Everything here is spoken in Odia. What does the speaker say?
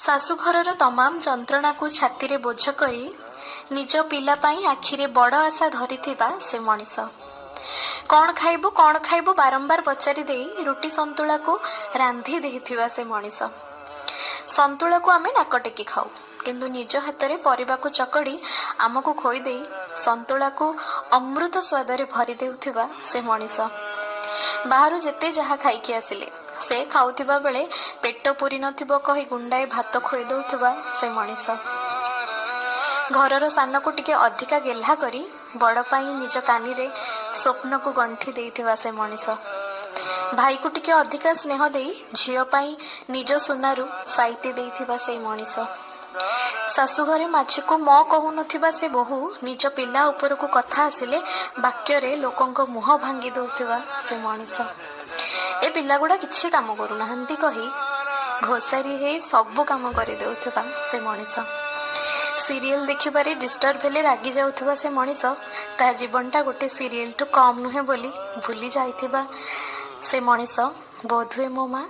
ଶାଶୁଘରର ତମାମ ଯନ୍ତ୍ରଣାକୁ ଛାତିରେ ବୋଝ କରି ନିଜ ପିଲା ପାଇଁ ଆଖିରେ ବଡ଼ ଆଶା ଧରିଥିବା ସେ ମଣିଷ। କ'ଣ ଖାଇବୁ କ'ଣ ଖାଇବୁ ବାରମ୍ବାର ପଚାରି ଦେଇ ରୁଟି ସନ୍ତୁଳାକୁ ରାନ୍ଧି ଦେଇଥିବା ସେ ମଣିଷ। ସନ୍ତୁଳାକୁ ଆମେ ନାକ ଟେକି ଖାଉ, କିନ୍ତୁ ନିଜ ହାତରେ ପରିବାକୁ ଚକଡ଼ି ଆମକୁ ଖୋଇଦେଇ ସନ୍ତୁଳାକୁ ଅମୃତ ସ୍ୱାଦରେ ଭରି ଦେଉଥିବା ସେ ମଣିଷ। ବାହାରୁ ଯେତେ ଯାହା ଖାଇକି ଆସିଲେ ସେ ଖାଉଥିବା ବେଳେ ପେଟ ପୁରି ନଥିବ କହି ଗୁଣ୍ଡାଏ ଭାତ ଖୋଇ ଦେଉଥିବା ସେ ମଣିଷ। ଘରର ସାନକୁ ଟିକେ ଅଧିକା ଗେହ୍ଲା କରି ବଡ଼ ପାଇଁ ନିଜ କାନିରେ ସ୍ୱପ୍ନକୁ ଗଣ୍ଠି ଦେଇଥିବା ସେ ମଣିଷ। ଭାଇକୁ ଟିକେ ଅଧିକା ସ୍ନେହ ଦେଇ ଝିଅ ପାଇଁ ନିଜ ସୁନାରୁ ସାଇତି ଦେଇଥିବା ସେଇ ମଣିଷ। ଶାଶୁଘରେ ମାଛିକୁ ମ କହୁନଥିବା ସେ ବୋହୂ ନିଜ ପିଲା ଉପରକୁ କଥା ଆସିଲେ ବାକ୍ୟରେ ଲୋକଙ୍କ ମୁହଁ ଭାଙ୍ଗି ଦଉଥିବା ସେ ମଣିଷ। ଏ ପିଲାଗୁଡ଼ା କିଛି କାମ କରୁନାହାନ୍ତି କହି ଘୋଷାରି ହେଇ ସବୁ କାମ କରିଦେଉଥିବା ସେ ମଣିଷ। ସିରିଏଲ ଦେଖିବାରେ ଡିଷ୍ଟର୍ବ ହେଲେ ରାଗି ଯାଉଥିବା ସେ ମଣିଷ ତା ଜୀବନଟା ଗୋଟେ ସିରିଏଲଠୁ କମ୍ ନୁହେଁ ବୋଲି ଭୁଲି ଯାଇଥିବା ସେ ମଣିଷ ବୋଧହୁଏ ମୋ ମା।